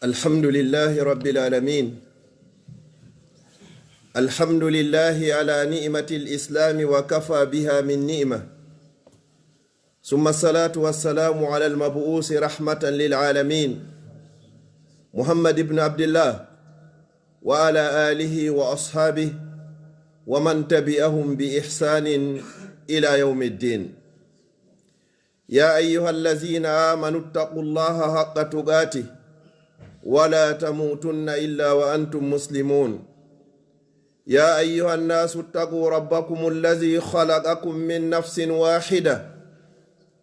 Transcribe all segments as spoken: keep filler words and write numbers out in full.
الحمد لله رب العالمين. الحمد لله على نعمة الإسلام وكفى بها من نعمة. ثم الصلاة والسلام على المبعوث رحمة للعالمين محمد بن عبد الله وعلى آله وأصحابه ومن تبعهم بإحسان إلى يوم الدين. يا أيها الذين آمنوا اتقوا الله حق تقاته ولا تموتن إلا وأنتم مسلمون. يا أيها الناس اتقوا ربكم الذي خلقكم من نفس واحدة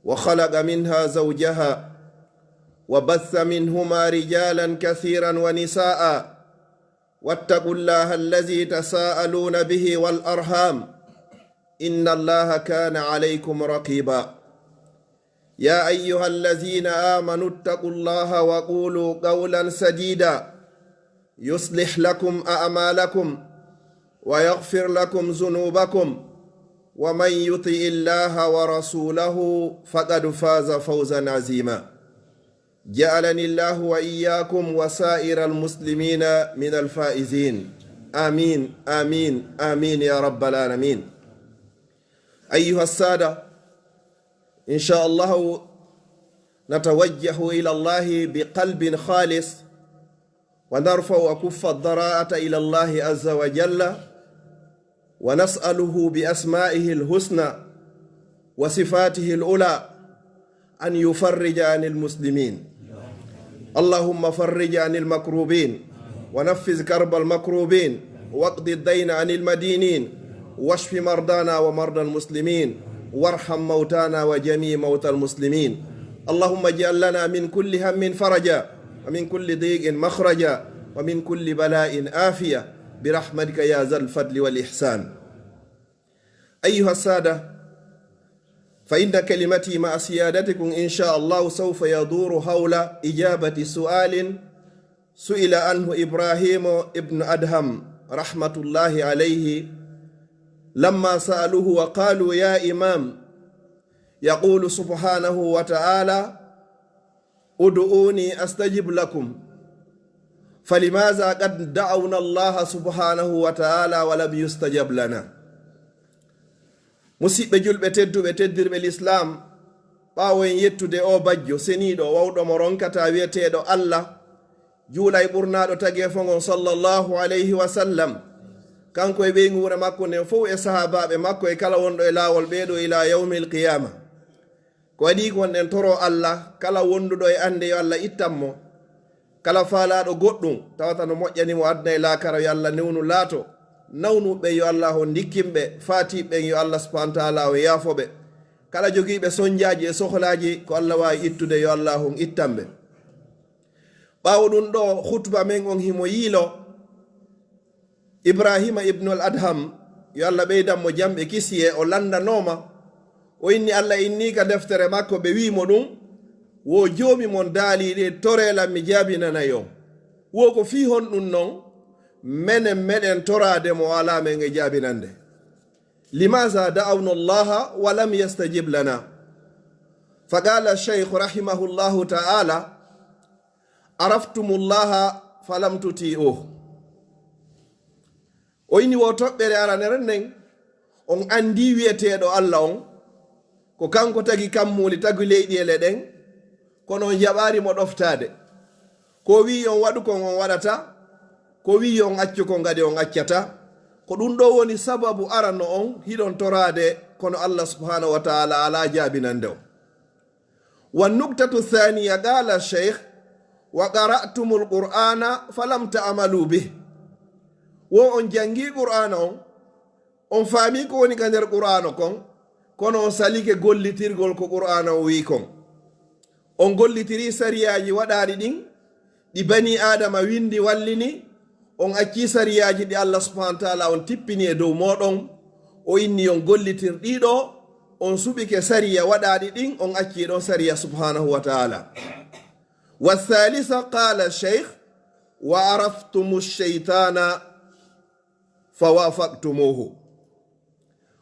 وخلق منها زوجها وبث منهما رجالا كثيرا ونساء واتقوا الله الذي تساءلون به والأرحام إن الله كان عليكم رقيبا. يا أيها الذين آمنوا اتقوا الله وقولوا قولا سديدا يصلح لكم أعمالكم ويغفر لكم ذنوبكم ومن يطع الله ورسوله فقد فاز فوزا عظيما. جعلني الله وإياكم وسائر المسلمين من الفائزين. آمين، آمين، آمين يا رب العالمين. أيها السادة، إن شاء الله نتوجه إلى الله بقلب خالص، ونرفع أكف الضراعة إلى الله عز وجل، ونسأله بأسمائه الحسنى وصفاته العلى أن يفرج عن المسلمين. اللهم فرج عن المكروبين، ونفس كرب المكروبين، واقض الدين عن المدينين، واشف مرضانا ومرضى المسلمين، وارحم موتانا وجميع موتى المسلمين. اللهم اجعل لنا من كل هم فرجا، ومن كل ضيق مخرجا، ومن كل بلاء عافية، برحمتك يا ذا الفضل والإحسان. أيها السادة، فإن كلمتي مع سيادتكم إن شاء الله سوف يدور حول إجابة سؤال سئل عنه إبراهيم ابن أدهم رحمة الله عليه، لما سألوه وقالوا: يا إمام، يقول سبحانه وتعالى: ادعوني أستجب لكم، فلماذا قد دعونا الله سبحانه وتعالى ولم يستجب لنا؟ Musiɓɓe julɓe tedduɓe, teddirɓe Lislaam, ɓaawo en yettude oo bajjo seniiɗo, wawɗo mo ronkataa, wi'eteeɗo Alla, juula e ɓurnaaɗo tageefo ngon, sallallahu alayhi wa sallam, kanko e ɓeynguure makko nden fow, e sahaabaaɓe makko, e kala wonɗo e laawol ɓee ɗoo, ilaa yawmil qiyaama. Ko adii kon, en toroo Alla, kala wonduɗo e annde, yo Alla ittan mo. Kala faalaaɗo goɗɗum, tawata no moƴƴani mo aduna e laakara, yo Alla newnu laato. Nawnuɓe ɓen, yo Alla on ndikkin ɓe. Faatiiɓe ɓen, yo Alla subhaanahu wa ta'aala on yaafo ɓe. Kala jogiiɓe sonjaaji e sohlaaji, ko Alla waawi ittude, yo Alla on ittan ɓe. Ɓaawo ɗum ɗoo, khutba men on himo yiiloo. Ibraahiima ibnul Adham, yo Alla ɓeydan mo jam e kisiyee, o lanndanooma. O inni Alla innii ka deftere makko, ɓe wi'i mo ɗum: Wo Joomi mon daaliiɗe, toree lan mi jaabinanay on. Wo ko fii honɗum non? Menen meɗen toraade mo, o alaa men e jaabinande. Limaza da'awna Allaha wa lam yastajib lana? Fa qaala Shaykh rahimahullahu ta'ala: Araftumullaha falam tuti'uhu. O inni wo toɓɓere aranere nden, on anndii wi'eteeɗo Alla on, ko kanko tagi kammuuli, tagi leyɗeele ɗen, kono on jaɓaali mo ɗoftaade. Ko o wi'i on waɗu kon, on waɗataa. Ko o wi'i on accu kon, kadi on accataa. Ko ɗum ɗoo woni sababu arano on, hiɗon toraade, kono Alla subhaanahu wa ta'aala alaa jaabinande on. Wa nuktatu thaniya, qaala Shaykh: Wa qara'tumul Qur'aana falam ta'malu bih. Wo on janngii Qur'aana on, on faamii ko woni ka nder Qur'aana kon, kono on salike gollitirgol ko Qur'aana on wi'i kon. On gollitirii sariyaaji waɗaaɗi ɗin, ɗi banii Aadama winndi wallini, on accii sariyaaji ɗi Alla subhaanahu wa ta'aala on tippini e dow mooɗon, o inni on gollitir ɗii ɗoo, on suɓike sariya waɗaaɗi ɗin, on accii ɗon sariya subhaanahu wa ta'aala. Wa thalitha, qaala Shaykh: Wa araftumu shaytaana fa wafaqtumuhu.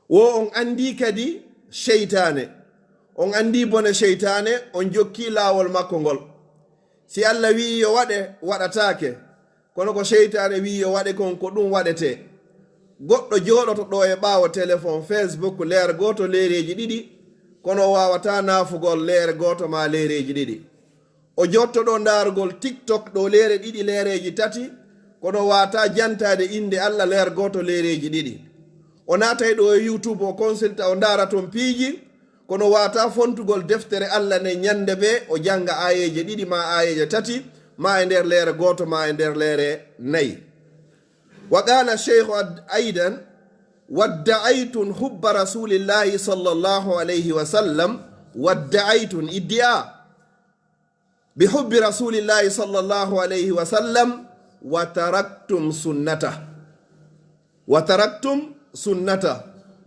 Wo on anndii kadi seytaane, on anndii bone seytaane, on jokkii laawol makko ngol. Si Alla wi'i yo waɗe, waɗataake. Kono ko seytaane wi'i yo waɗe kon, ko ɗun waɗetee. Goɗɗo jooɗoto ɗoo e ɓaawo telefon, Facebook, leer gooto, leereeji ɗiɗi, kono o waawataa naafugol leere gooto maa leereeji ɗiɗi. O jotto ɗoo ndaarugol TikTok ɗoo leere ɗiɗi, leereeji tati, kono o waawataa jantaade innde Alla leer gooto, leereeji ɗiɗi. O naatay ɗoo e YouTube, o consulta, o ndaara ton piiji, kono o waawataa fontugol deftere Alla nden ɲande bee, o jannga aayeeje ɗiɗi maa aayeeje tati, maa e nder leere gooto, maa e nder leere nayi. وقال الشيخ أيضا: وادعيتم حب رسول الله صلى الله عليه وسلم، وادعيتم، ادعاء، بحب رسول الله صلى الله عليه وسلم، وتركتم سنته، وتركتم سنته،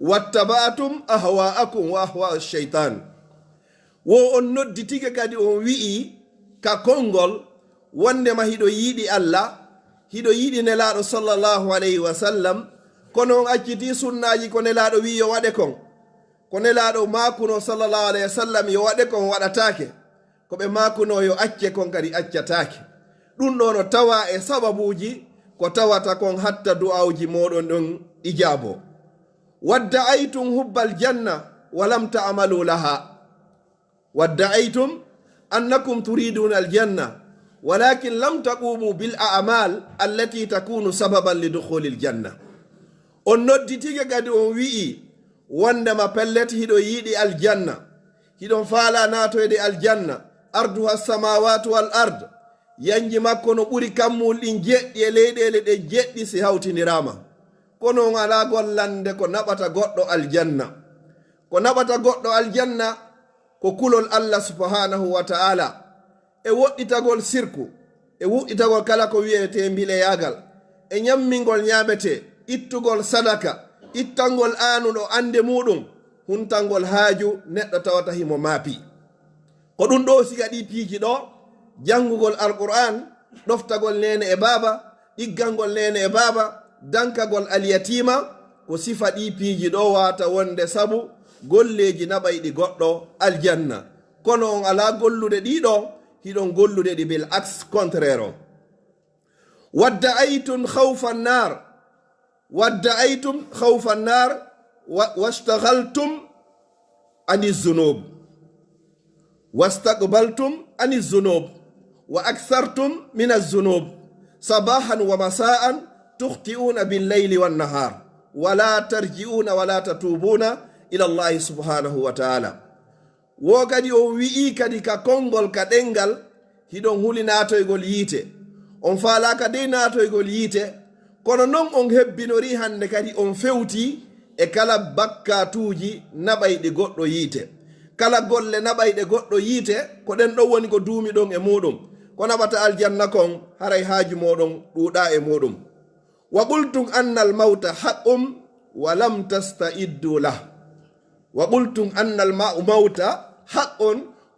واتبعتم أهواءكم وأهواء الشيطان. Wo on noddi tigi kadi on wi'i ka konngol wondema hiɗo yiɗi Alla, hiɗo yiɗi Nelaaɗo sallallahu alayhi wa sallam, kono on accitii sunnaaji ko Nelaaɗo wi'i yo waɗe kon. Ko Nelaaɗo maakunoo sallallahu alayhi wa sallam yo waɗe kon waɗataake. Ko ɓe maakunoo yo acce kon kadi accataake. Ɗun ɗoo no tawaa e sababuuji ko tawata kon hatta du'aawuji mooɗon ɗon ijaaboo. وادعيتم حب الجنة ولم تعملوا لها. وادعيتم أنكم تريدون الجنة، ولكن لم تقوموا بالأعمال التي تكون سببا لدخول الجنة. On noddi tigi kadi on wi'i wondema pellet hiɗo yiɗi aljanna, hiɗon faalaa naatoyde aljanna, عرضها السماوات والأرض, yanji makko no ɓuri kammuuli ɗin jeɗɗi e leyɗeele ɗen jeɗɗi si hawtindiraama. Kono on alaa gollande ko naɓata goɗɗo aljanna. Ko naɓata goɗɗo aljanna ko kulol Alla subhanahu wa ta'ala, e woɗɗitagol sirku, e wuɗɗitagol kala ko wi'etee mbileyaagal, e ɲammingol ɲaametee, ittugol sadaka, ittangol aanuɗo annde muuɗum, huntangol haaju neɗɗo tawata himo maapi. Ko ɗun ɗoo siga ɗii piiji ɗoo, janngugol Alqur'aan, ɗoftagol neene e baaba, ɗiggangol neene e baaba, dankagol alyatiima, ko sifa ɗii piiji ɗoo waata wonde sabu golleeji naɓayɗi goɗɗo aljanna. Kono on alaa gollude ɗii ɗoo, hiɗon gollude ɗi bil aks, contraire on. وادعيتم خوف النار، وادعيتم خوف النار، و-، واشتغلتم عن الذنوب، واستقبلتم عن الذنوب، وأكثرتم من الذنوب، صباحا ومساء تخطئون بالليل والنهار، ولا ترجعون ولا تتوبون إلى الله سبحانه وتعالى. Wo kadi on wi'ii kadi ka konngol, ka ɗemngal, hiɗon huli naatoygol yiite. On faalaaka dey naatoygol yiite, kono non on hebbinorii hannde kadi on fewtii e kala bakkaatuuji naɓayɗi goɗɗo yiite. Kala golle naɓayɗe goɗɗo yiite, ko ɗen ɗon woni ko duumiɗon e muuɗum. Ko naɓata aljanna kon, haray haaju mooɗon ɗuuɗaa e muuɗum. وقلتم أن الموت حق ولم تستعدوا له. وقلتم أن الموت حق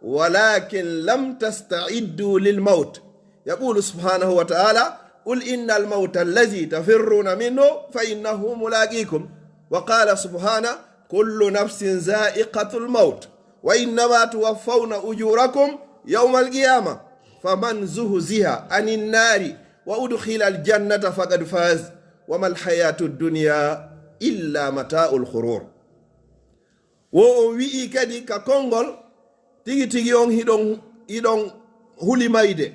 ولكن لم تستعدوا للموت. يقول سبحانه وتعالى: قل إن الموت الذي تفرون منه فإنه ملاقيكم. وقال سبحانه: كل نفس ذائقة الموت وإنما توفون أجوركم يوم القيامة فمن زحزح عن النار وأدخل الجنة فقد فاز وما الحياة الدنيا إلا متاع الغرور. Wo on wi'ii kadi ka konngol, tigi tigi on hiɗon, hiɗon huli mayde.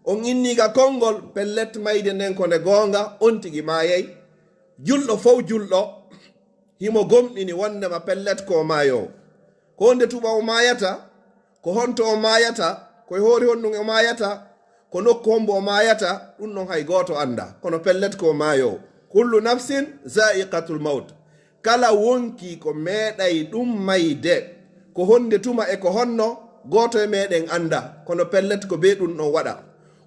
On innii ka konngol, pellet mayde nden ko nde goonga, on tigi maayay. Julɗo fow julɗo, himo gomɗini wondema pellet ko o maayoowo. Ko honde tuma o maayata? Ko honto o maayata? Ko e hoore honɗun o maayata? Ko nokku hombo o maayata? Ɗun ɗon hay gooto anndaa. Kono pellet ko o maayoowo. كل نفس ذائقة الموت. Kala wonkii ko meeɗay ɗun mayde. Ko honde tuma e ko honno? Gooto e meɗen anndaa. Kono pellet ko bee ɗun ɗon waɗa.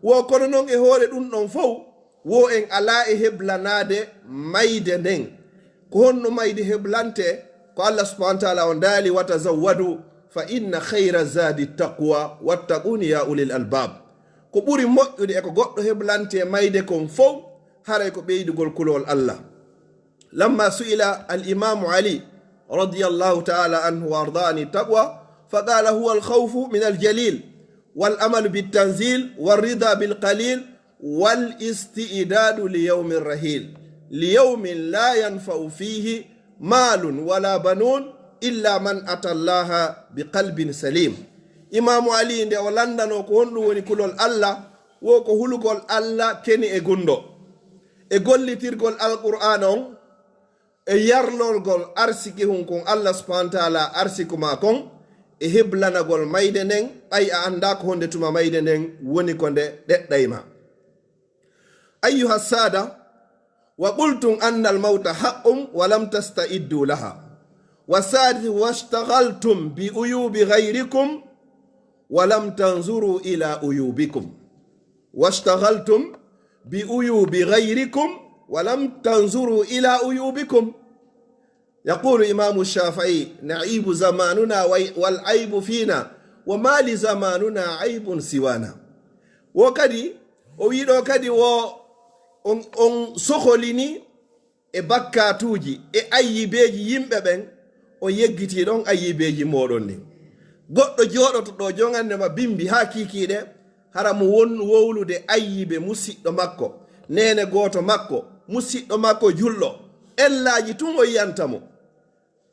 Wo kono non e hoore ɗun ɗon fow, wo en alaa e heblanaade mayde nden. Ko honno mayde heblantee? Ko Allah subhanahu wa ta'ala on daali: وتزودوا فإن خير الزاد التقوى واتقون يا أولي الألباب. Ko ɓuri moƴƴude e ko goɗɗo heblantee mayde kon fow, haray ko ɓeydugol kulol Allah. لما سئل الإمام علي رضي الله تعالى عنه وأرضاه عن التقوى فقال: هو الخوف من الجليل والعمل بالتنزيل والرضا بالقليل والاستعداد ليوم الرحيل، ليوم لا ينفع فيه مال ولا بنون إلا من أتى الله بقلب سليم. Imaamu Alii, nde o lanndano ko honɗum woni kulol Alla, wo ko hulugol Alla keni e gunndo, e gollitirgol Alqur'aana on, e yarlorgol arsiki hun kon Alla subhaanahu wa ta'aalaa arsiku maa kon, e heblanagol mayde nden, ɓay a anndaa ko honde tuma mayde nden woni ko nde ɗeɗɗay ma. أيها السادة، وقلتم أن الموت حق ولم تستعدوا لها. والسادس، واشتغلتم بعيوب غيركم ولم تنظروا إلى عيوبكم. واشتغلتم بعيوب غيركم ولم تنظروا إلى عيوبكم. يقول إمام الشافعي: نعيب زماننا وي-، والعيب فينا، وما لزماننا عيب سوانا. Wo kadi, o wi'i ɗoo kadi wo on, on sokolini e bakkaatuuji, e ayyibeeji yimɓe ɓen, on yeggitii ɗon ayyibeeji mooɗon ɗin. Goɗɗo jooɗoto ɗoo, jongande ma bimbi haa kiikiiɗe, hara mo won wowlude ayyibe musiɗɗo makko, neene gooto makko, musiɗɗo makko julɗo, ellaaji tun o yi'anta mo.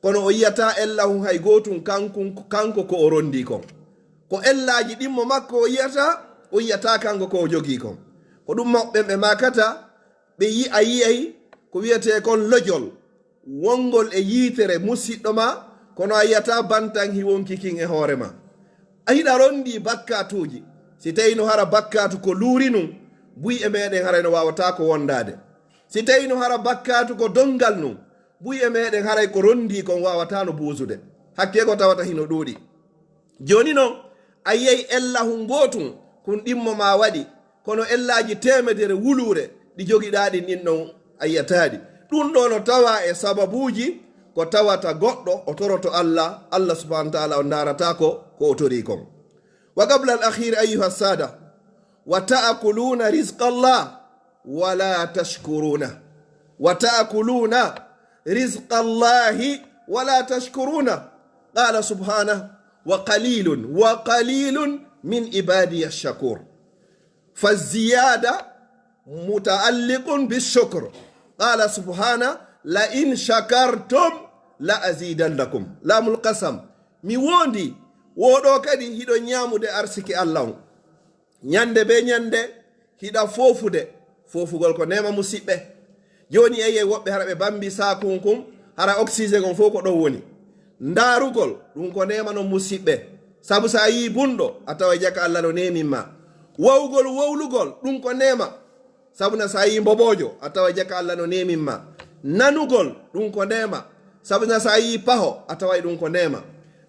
Kono o yi'ataa ella hun hay gootun kankun, kanko ko o rondii kon. Ko ellaaji ɗin mo makko o yi'ata, o yi'ataa kanko ko o jogii kon. Ko ɗum maɓɓe ɓe maakata, ɓe yi'a yi'ay ko wi'etee kon lojol, wongol e yiitere musiɗɗo maa, kono a yi'ataa bantan hi wonki kin e hoore maa. A hiɗa rondii bakkaatuuji. Si tawii no hara bakkaatu ko luuri nun, buy e meɗen haray no waawataa ko wondaade. Si tawii no hara bakkaatu ko dongal nun, buy e meɗen haray ko rondii kon waawataa no buusude. Hakkee ko tawata hino ɗuuɗi. Jooni non, a yi'ay ella hun gootun, kun ɗimmo maa waɗi, kono ellaaji teemedere wuluure ɗi jogiɗaa ɗin, ɗin ɗon a yi'ataa ɗi. Ɗun ɗoo no tawaa e sababuuji ko tawata goɗɗo o toroto Alla, Alla subhaanahu wa ta'aalaa o ndaarataa ko, ko o torii kon. وقبل الأخير أيها السادة، وتأكلون رزق الله ولا تشكرونه، وتأكلون رزق الله ولا تشكرونه. قال سبحانه: وقليل، وقليل من عبادي الشكور. فالزيادة متعلق بالشكر. قال سبحانه: لئن شكرتم لأزيدنكم. لام القسم. Mi woondii, wo ɗoo kadi hiɗon ñaamude arsike Alla on. Ñande bee ñande, hiɗa foofude. Foofugol ko neema, musiɓɓe. Jooni, a yi'ay woɓɓe hara ɓe bambi saakun kun, hara oxygène on fow ko ɗon woni. Ndaarugol, ɗun ko neema non, musiɓɓe. Sabu si a yi'ii bunɗo, a taway jaka Alla no neemin ma. Wawugol wowlugol, ɗun ko neema. Sabuna si a yi'ii mboboojo, a taway jaka Alla no neemin ma. Nanugol, ɗun ko neema. Sabuna si a yi'ii paho, a taway ɗun ko neema.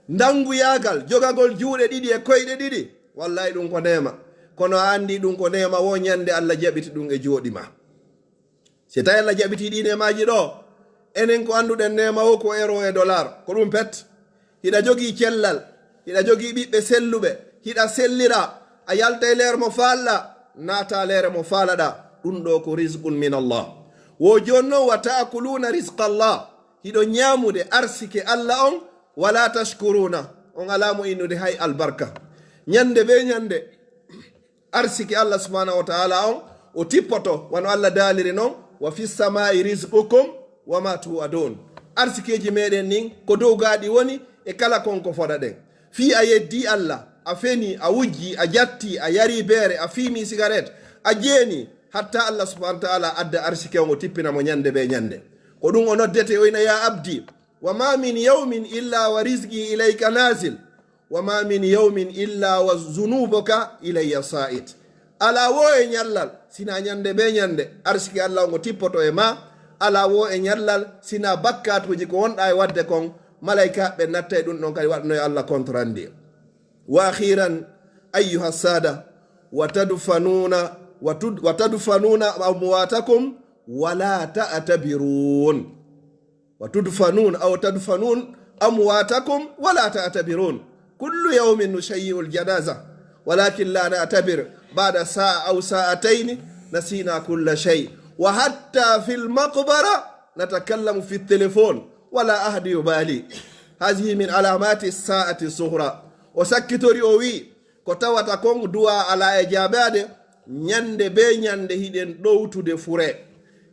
Ndanguyaagal, jogagol juuɗe ɗiɗi e koyɗe ɗiɗi, wallaahi ɗun ko neema. Kono a anndii ɗun ko neema, wo ñande Alla jaɓiti ɗun e jooɗi ma. Si tawii Alla jaɓitii ɗii neemaaji ɗoo, enen ko annduɗen neema wo ko euro e dollar, ko ɗun pet. Hiɗa jogii cellal, hiɗa jogii ɓiɓɓe selluɓe, hiɗa selliraa, a yaltay leere mo faalɗaa, naataa leere mo faalaɗaa. Ɗun ɗoo ko rizqun min Allah. Wo jooni non, wa ta'kuluuna rizqa Allah, hiɗon ñaamude arsike Alla on, wala tashkuruuna, on alaa mo innude hay albarka. Ñande bee ñande, arsike Alla subhaanahu wa ta'aalaa on, o tippoto, wano Alla daaliri non, "Wa fis samaa'i rizqukum wa ma tu'adun." Arsikeeji meɗen nin, ko dow gaaɗi woni, e kala kon ko fodaɗen. Fii a yeddii Alla, a fenii, a wujjii, a jattii, a yarii beere, a fiimii sigaret, a jeenii, hatta Alla subhaanahu wa ta'aalaa adda arsike on, o tippina mo ñande bee ñande. Ko ɗun o noddete, o wi'a, "Yaa abdi, wa ma min yawmin illa wa rizqi ilayka nazil." "Wa ma min yawmin illa wa zunubuka ilayya sa'id." Alaa woo e ñallal, sinaa ñande bee ñande, arsike Alla on o tippoto e maa. Alaa woo e ñallal, sinaa bakkaatuuji ko wonɗaa e waɗde kon, malaykaaɓe ɓen nattay ɗun ɗon kadi waɗanoya Alla compte rendu. Wa akhiran, ayyuha sada, wa tadfanuna, wa tud-, wa tadfanuna amwatakum wa la ta'tabirun. وتدفنون أو تدفنون أمواتكم ولا تعتبرون. كل يوم نشيع الجنازة، ولكن لا نعتبر. بعد ساعة أو ساعتين نسينا كل شيء. وحتى في المقبرة نتكلم في التليفون ولا أحد يبالي. هذه من علامات الساعة الصغرى. O sakkitori, o wi'i, Ko tawata kon du'aa alaa e jaabaade, ɲande bee ɲande hiɗen ɗowtude fure.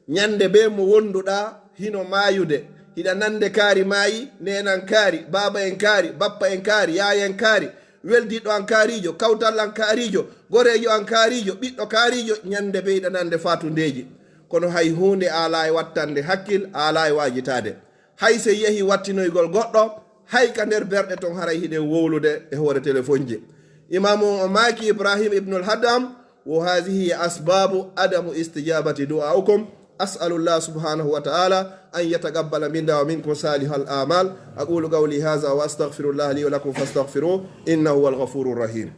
Ɲande bee mo wonduɗaa hino maayude, hiɗa nande kaari maayi, neenan kaari, baaba en kaari, bappa en kaari, yaaya en kaari, weldiiɗo an kaariijo, kawtal an kaariijo, goreejo an kaariijo, ɓiɗɗo kaariijo, ɲande bee hiɗa nande faatundeeji. Kono hay huunde a alaa e wattande hakkil, a alaa e waajitaade. Hay si en yahi wattinoygol goɗɗo, hay ka nder berɗe ton haray hiɗen wowlude e hoore telefonji. Imaamu on o maaki Ibrahim ibnul Hadam, وهذه أسباب عدم استجابة دعائكم. أسأل الله سبحانه وتعالى أن يتقبل منا ومنكم صالح الأعمال. أقول قولي هذا وأستغفر الله لي ولكم فاستغفروه إنه هو الغفور الرحيم.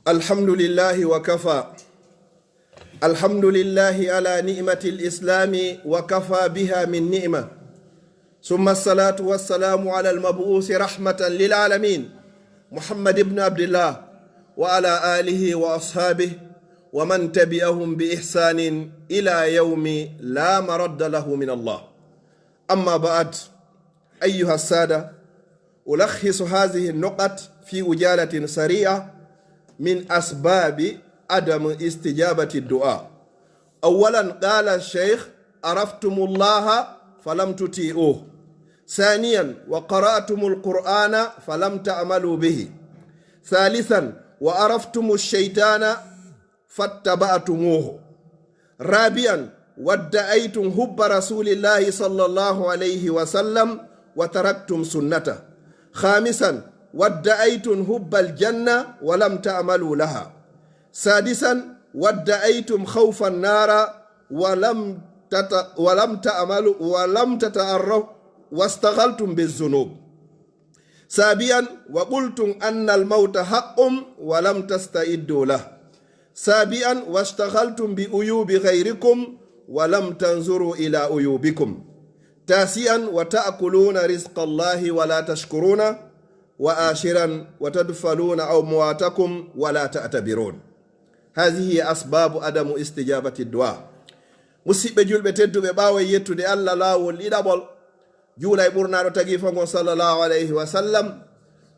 الحمد لله وكفى. الحمد لله على نعمة الإسلام وكفى بها من نعمة. ثم الصلاة والسلام على المبعوث رحمة للعالمين محمد بن عبد الله وعلى آله وأصحابه ومن تبعهم بإحسان إلى يوم لا مرد له من الله. أما بعد، أيها السادة، ألخص هذه النقط في عجالة سريعة من أسباب عدم استجابة الدعاء. أولا، قال الشيخ: عرفتم الله فلم تطيعوه. ثانيا، وقرأتم القرآن فلم تعملوا به. ثالثا، وعرفتم الشيطان فاتبعتموه. رابعا، وادعيتم حب رسول الله صلى الله عليه وسلم وتركتم سنته. خامسا، وادعيتم حب الجنة ولم تعملوا لها. سادسا، وادعيتم خوف النار ولم تت-، ولم تعملوا، ولم تتعرف، واشتغلتم بالذنوب. سابعا، وقلتم أن الموت حق ولم تستعدوا له. سابعا، واشتغلتم بعيوب غيركم ولم تنظروا إلى عيوبكم. تاسعا، وتأكلون رزق الله ولا تشكرون. وعاشرا، وتدفنون أمواتكم ولا تعتبرون. هذه أسباب عدم استجابة الدعاء. Musiɓɓe julɓe tedduɓe, ɓaawo e yettude Allah laawol ɗiɗaɓol, juula e ɓurnaaɗo tagiifa ngon sallallahu alayhi wa sallam,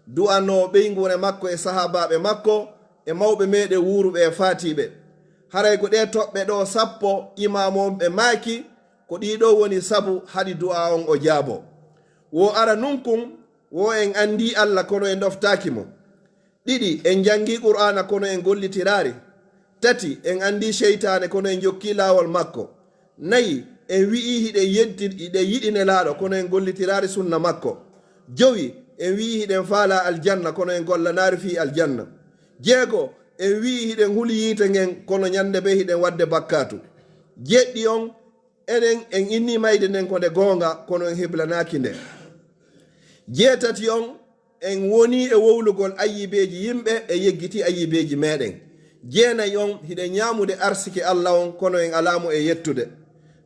du'anoo ɓeynguure makko e sahaabaaɓe makko e mawɓe meɗen wuuruɓe e faatiiɓe. Haray ko ɗee toɓɓe ɗoo sappo, imaamu on ɓe maaki, ko ɗii ɗoo woni sabu haɗi du'aa on o jaaboo. Wo ara nun kun, wo en anndii Allah kono en ɗoftaaki mo. Ɗiɗi, en janngii Qur'aana kono en gollitiraari. Tati, en anndii seytaane kono en jokkii laawol makko. Nayi, en wi'ii hiɗen yeddi-, hiɗen yiɗi Nelaaɗo kono en gollitiraari sunna makko. Jowi, en wi'ii hiɗen faalaa aljanna kono en gollanaari fii aljanna. Jeego, en wi'ii hiɗen huli yiite ngen kono ɲande bee hiɗen waɗde bakkaatu. Jeɗɗi on, enen en innii mayde nden ko nde goonga kono en heblanaaki nde. Jeetati on, en wonii e wowlugol ayyibeeji yimɓe e yeggitii ayyibeeji meɗen. Jeenayi on, hiɗen ɲaamude arsike Allah on kono en alaa mo e yettude.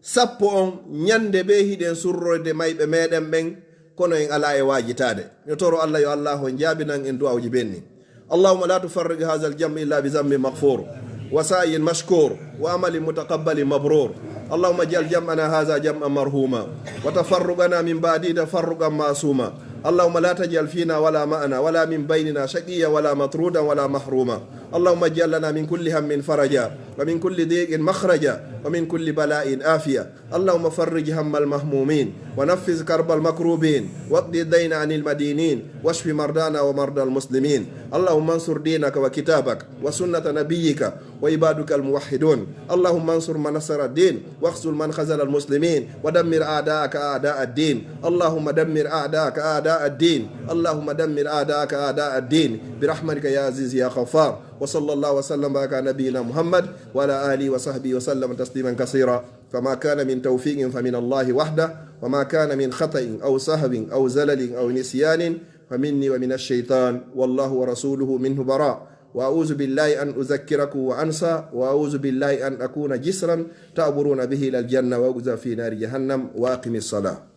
Sappo on, ɲande bee hiɗen surroyde mayɓe meɗen ɓen kono en alaa e waajitaade. Yo toro Allah, yo Allah on jaabinan en du'aawuji ɓen ni. اللهم لا تفرق هذا الجمع إلا بذنب مغفور وسعي مشكور وعمل متقبل مبرور. اللهم اجعل جمعنا هذا جمعا مرحوما وتفرقنا من بعده تفرقا معصوما. اللهم لا تجعل فينا ولا معنا ولا من بيننا شقيا ولا مطرودا ولا محروما. اللهم اجعل لنا من كل هم فرجا ومن كل ضيق مخرجا ومن كل بلاء عافية. اللهم فرج هم المهمومين، ونفس كرب المكروبين، واقض الدين عن المدينين، واشف مرضانا ومرضى المسلمين. اللهم انصر دينك وكتابك وسنة نبيك وعبادك الموحدون. اللهم انصر من نصر الدين، واخذل من خذل المسلمين، ودمر أعداءك أعداء الدين. اللهم دمر أعداءك أعداء الدين. اللهم دمر أعداءك أعداء الدين برحمتك يا عزيز يا غفار. وصلى الله وسلم وبارك على نبينا محمد وعلى آله وصحبه وسلم تسليما كثيرا. فما كان من توفيق فمن الله وحده، وما كان من خطأ أو سهو أو زلل أو نسيان فمني ومن الشيطان، والله ورسوله منه براء. وأعوذ بالله أن أذكركم وأنسى، وأعوذ بالله أن أكون جسرا تعبرون به إلى الجنة وأقذف في نار جهنم. وأقم الصلاة.